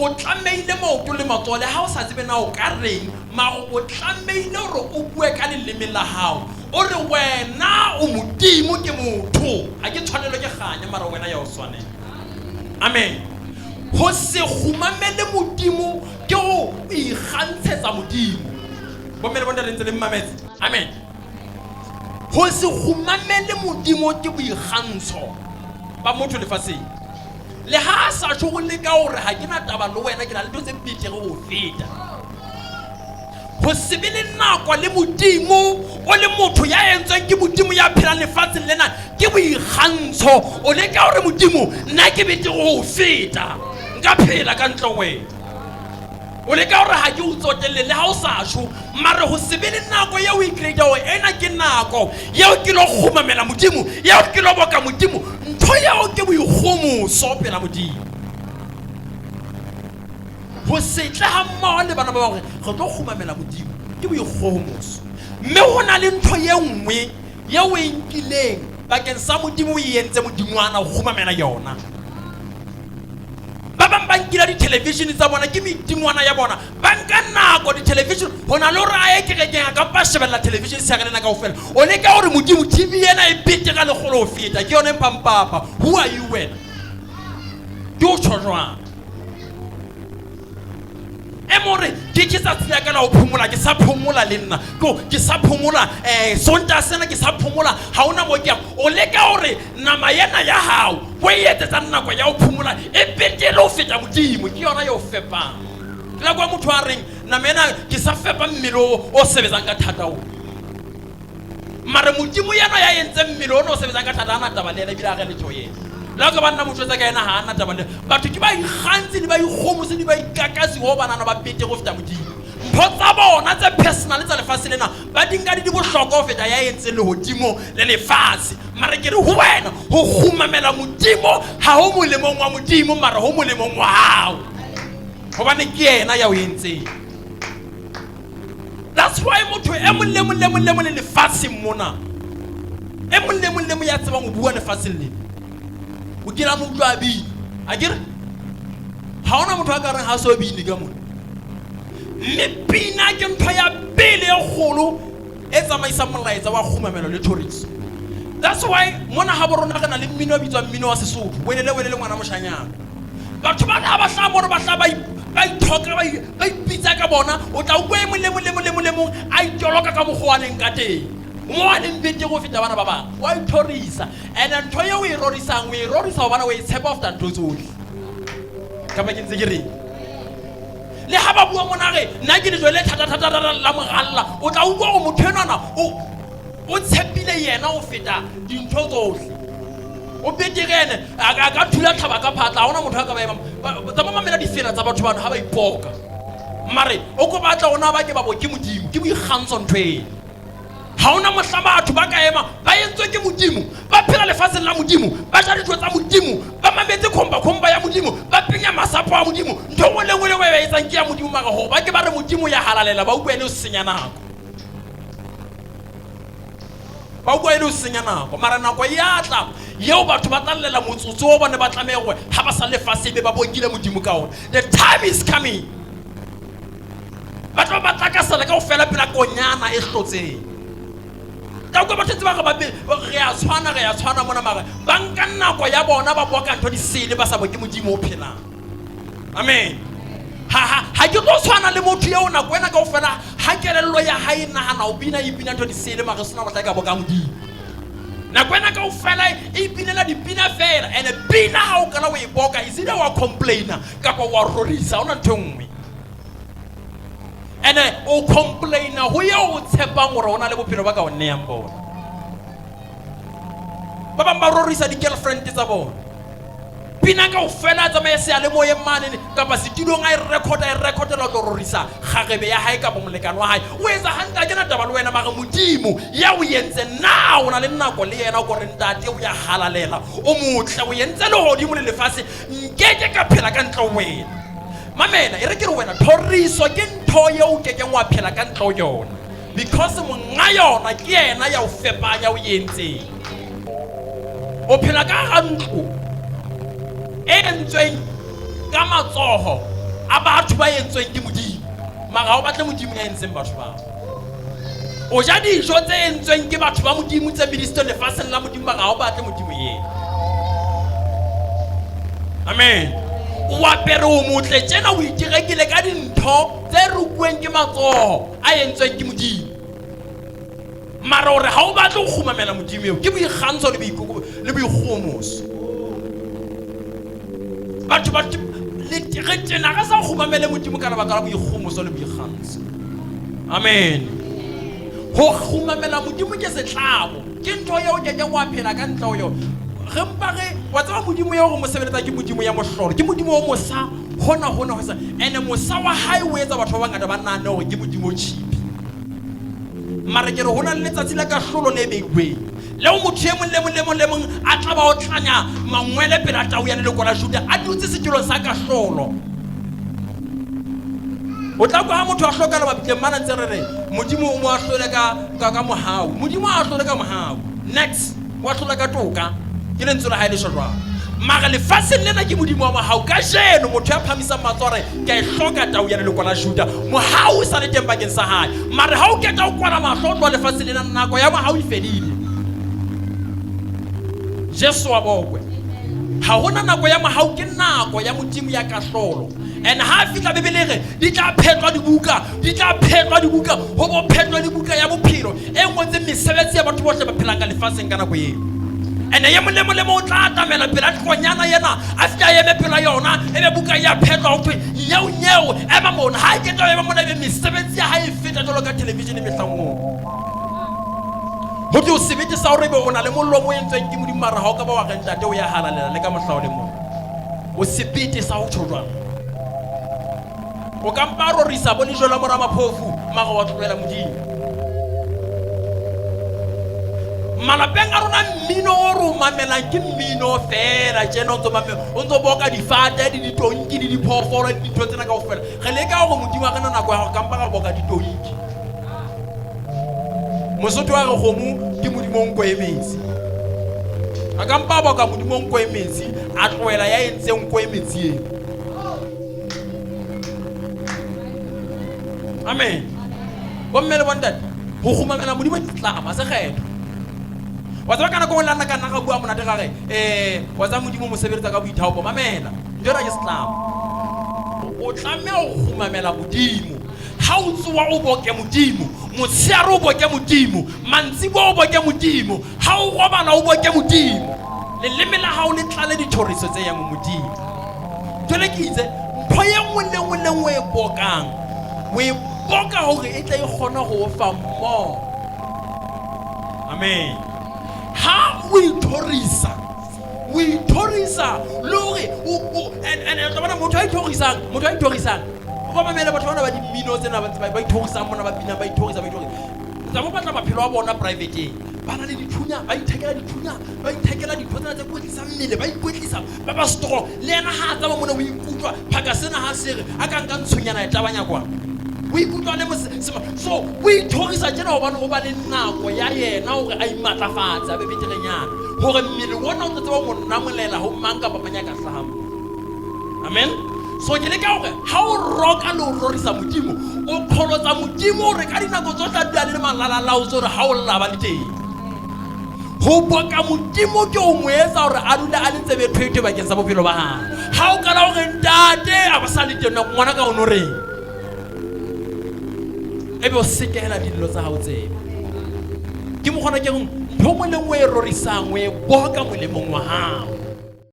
O tlamehile maoto le matsoho le ha o sa tsebe na o ka reng, mara o tlamehile hore o bue ka leleme la hao. O re wena o Modimo ke motho. Ha ke tshwanelwe ke kganya mara wena ya o tshwanela. Amen. Ho se kgumamele Modimo ke ho ikgantshetsa Modimo. Bomme le bontate ntse le mmametse. Amen. Ho se kgumamele Modimo ke boikgantsho ba motho lefatsheng. Le ha a sa tjho ho leka hore ha ke na taba le wena, ke na le ntho tse betere ho feta. Ho se be le nako le Modimo o le motho ya entsweng ke Modimo ya phelang lefatsheng lena ke boikgantsho. O leka hore Modimo nna ke betere ho feta, nka phela ka ntle ho wena. O leka hore ha ke o tsotelle le ha o sa tjho, mare ho se be le nako eo o ikreita hore ena ke nako eo ke lo kgumamela Modimo, eo ke lo boka Modimo. Ntho eo ke boikgomoso pela Modimo. Ho se tle ha mmoho le bana ba hore re tlo kgumamela Modimo ke boikgohomoso. Mme ho na le ntho e nngwe eo o e nkileng bakeng sa Modimo, o e entse modingwana, o kgumamela yona. Ba bang ba nkile dithelevishene tsa bona, ke medingwana ya bona. Ba nka nako dithelevishene ho na le hore a ye kerekeng, a kampa a shebella thelevishene sehare lena kaofela. O leka hore Modimo TV ena e bete ka lekgolo ho feta, ke yona e mphang papa. Who are you wena? Ke o tjho jwang? E mong re ke ke tsatsi la ka la ho phomola, ke sa phomola le nna. Ko ke sa phomola Sontaha sena ke sa phomola, ha hona mo ke yang. O leka hore nama ena ya hao o e etsetsang nako ya ho phomola e betere ho feta Modimo, ke yona e o fepang. Ke la kwa motho a reng nama ena ke sa fepa mmele o sebetsang ka thata o. Mare Modimo yena ya entseng mmele ona o sebetsang ka thata ha na taba le yena ebile a re letho yena. Le ha ka ba nna mo jwetsa ka yena ha ana taba le batho ke ba ikgantsi le ba ikgomose le ba ikakasi ho banana ba betere ho feta Modimo. Mpho tsa bona tse personal tsa lefatshe lena ba di nka di di bohlokwa ho feta ya entseng lehodimo le lefatshe. Mare ke re ho wena ho kgumamela Modimo ha ho molemong wa Modimo mare ho molemong wa hao. Hobane ke yena ya o entseng. That's why motho e mong le mong le mong le mong le lefatsheng mona, e mong le mong le mong ya tsebang ho bua lefatsheng lena, o kile a mo utlwa a bina. A ke re ha hona motho a ka reng ha so bine ka mona. Mme pina ke ntho ya pele e kgolo e tsamaisang molaetsa wa kgumamelo le thoriso. That's why mona ha borona re na le mmino o bitswang mmino wa Sesotho, welele welele ngwana moshanyana. Batho ba na ba hlaha mono, ba hlaha ba ithoka, ba ipitsa ka bona. O tla utlwa e mong le mong le mong le mong le mong a itoloka ka mokgwa a leng ka teng, mo a leng betere ho feta bana ba bang, wa ithorisa. And ntho eo o e rorisang, o e rorisa hobane o e tshepa ho feta ntho tsohle. Kapa ke ntse ke reng? Le ha ba bua mona re nna ke lejwe le thata-thata la moralla, o tla utlwa hore motho enwana o tshepile yena ho feta dintho tsohle. O betere ene a ka thula thaba ka phatla, ha hona motho a ka ba emang. Tsa ba mamela difela tsa batho bano ha ba ipoka. Mare o ko batla hore na ba ke ba bo ke Modimo, ke boikgantsho ntho eno. Ha hona mohla batho ba ka ema ba entswe ke Modimo, ba phela lefatsheng la Modimo, ba ja dijo tsa Modimo, ba mametse khomba-khomba ya Modimo, ba penya masapo a Modimo. Ntho e nngwe le e nngwe le e nngwe e ba etsang ke ya Modimo, mara hore ba ke ba re Modimo ya halalela, ba utlwa e le ho senya nako. Ba utlwa e le ho senya nako, mara nako ya tla eo batho ba tla llela motsotso o bone ba tlameha hore ha ba sa lefatshe ebe ba bokile Modimo ka ona. The time is coming. Ba tla ba tlakasela kaofela pela konyana e hlotseng. Ka utlwa batho tse ba re ba re a tshwana, re a tshwana mona, mara ba nka nako ya bona ba boka ntho di sele ba sa boke Modimo o phelang. Amen. Ha ke tlo tshwana le motho eo nako ena kaofela ha kelello ya hae e nahana ho bina, e bina ntho di sele mara sena mohla e ka boka Modimo. Nako ena kaofela e ipinela dipina fela, ene pina ha o qala o e boka is either wa complaina kapa wa rorisa, ha hona ntho e nngwe. Ene o complaina ho eo o tshepang hore o na le bophelo ba ka o neyang bona. Ba bang ba rorisa di-girlfriend tsa bona. Pina kaofela a tsamaye seyalemoyeng mane kapa setulong a e record, a e recordela o tlo rorisa kgarebe ya hae kapa molekane wa hae. O etsa hantle, ha ke na taba le wena, mara Modimo ya o entseng na o na le nako le yena o ko re ntate o ya halalela, o motle, o entse lehodimo le lefatshe, nkeke ka phela ka ntle ho wena. Mamela, e re ke re wena thoriso ke ntho eo o kekeng wa phela ka ntle ho yona, because monga yona ke yena ya o fepang, ya o entseng. O phela ka hara ntlo e entsweng ka matsoho. a batho ba entsweng ke Modimo, mara ha o batle Modimo ya entseng batho bao. O ja dijo tse entsweng ke batho ba Modimo tse medisitsweng lefatsheng la Modimo, mara ha o batle Modimo ena. Amen. O apere o motle tjena, o iterekile ka dintho tse rukuweng ke matsoho a entsweng ke Modimo, mara o re ha o batle go kgumamela Modimo eo. Ke boikgantsho le boikoko le boikgohomoso. Batho ba re tena re sa kgumamele Modimo ka lebaka la boikgohomoso le boikgantsho. Amen. Go kgumamela Modimo ke setlamo, ke ntho eo kekeng wa phela ka ntle ho yona. Re mpa re wa tseba Modimo eo re mo sebeletsa ke Modimo ya mohlolo, ke Modimo o mosa hona hona ho sa ene mosa wa hae o etsa batho ba bangata ba nahane hore ke Modimo o cheap. Mara ke re ho na le letsatsi la kahlolo le beilweng leo motho e mong le mong le mong le mong a tla ba o tlanya mangwele pela tau ya leloko la Juda a dutse setulong sa kahlolo. O tla kwa ha motho a hlokala mabitleng mana ntse re re Modimo o mo ahlole ka mohau. Modimo a ahlole ka mohau. Next, o ahlola ka toka. Ke lentswe la hae le tjho jwalo. Mara lefatsheng lena ke Modimo wa mohau. Kajeno motho ya phahamisang matsoho a re ke a e hloka tau ya leloko la Juda, mohau o sa le teng bakeng sa hae. Mara ha o keta o kwala mahlo o tloha lefatsheng lena, nako ya mohau e fedile. Jesu wa bokwe. Ha hona nako ya mohau, ke nako ya Modimo ya kahlolo. And ha fihla Bibele e re di tla phetlwa dibuka, di tla phetlwa dibuka, ho bo phetlwa le buka ya bophelo e ngotseng mesebetsi ya batho bohle ba phelang ka lefatsheng ka nako eo. Ene ye mong le mong le mong o tla atamela pela tlonyana ena, a fihla a eme pela yona, ebe buka ya phetlwa, ho thwe nyeo nyeo ema mona. Ha e keta ema mona, ebe mesebetsi ya hae e feta jwalo ka television mehlang moo. Ho thwe o sebete sa hore ebe o na le molomo o entsweng ke Modimo, mara ha o ka ba wa re ntate o ya halalela le ka mohla o le mong. O sebete sa ho tjho jwang? O ka mpa a rorisa bo lejwe la mora maphofu, mara wa tlohela Modimo. Malapeng a rona mmino o re o mamelang ke mmino feela tjena, o ntso boka difate le ditonki le diphoofolo le dintho tsena kaofela. Re leka hore Modimo a re na nako ya hore kampa ra boka ditonki. Mosotho wa re kgomo ke Modimo o nko e metsi. A ka mpa a boka Modimo o nko e metsi, a tlohela ya entseng nko e metsi eo. Amen. Bomme le bontate, ho kgumamela Modimo ke tlama, se kgetho. Wa tseba ka nako e nngwe le nna ka nna ga bua monate ga re, wa tseba Modimo o mo sebeletsa ka boithaopo. Mamela, ntho ena ke setlamo. O tlameha ho kgumamela Modimo. Ha o tsoha o boke Modimo, motshehare o boke Modimo, mantsiboya o boke Modimo, ha o robala o boke Modimo. Leleme la hao le tlale dithoriso tse yang ho Modimo. Jwale ke itse ntho e nngwe le nngwe le nngwe e bokang, o e boka hore e tle e kgone ho o fa more. Amen. Ha o ithorisa, o ithorisa le hore and tla bona motho a ithorisang, motho a ithorisang, o ba mamele batho bana ba dimmino tsena ba ithorisang mona, ba binang, ba ithorisa, ba ithorisa. Tsa mo batla maphelo a bona private-eng, ba na le dithunya, ba ithekela dithunya, ba ithekela dintho tsena tse kwetlisang mmele, ba ikwetlisa, ba ba strong. Le yena ha a tsamaya mona o ikutlwa phaka sena ha se re a ka nka ntshonyana e tlabanya kwana, o ikutlwa le so o ithorisa tjena hobane o ba le nako ya yena hore a imatlafatse, a be beterenyana, hore mmele ona o tlo tseba ho mo namolela ho mang kapa mang ya ka hlahang moo. Amen. So ke leka hore ha o roka le ho rorisa Modimo, o qholotsa Modimo hore ka dinako tsohle a dula le malalalaotse hore ha o lla ba le teng. Ho boka Modimo ke ho mo etsa hore a dule a le tsebe thwethwe bakeng sa bophelo ba hae. Ha o qala hore ntate a ba sa le teng, ngwana ka o no reng? Ebe o sekehela dillo tsa hao tsebe. Ke mokgona ke reng ntho nngwe le nngwe e rorisang o e boka molemong wa hao.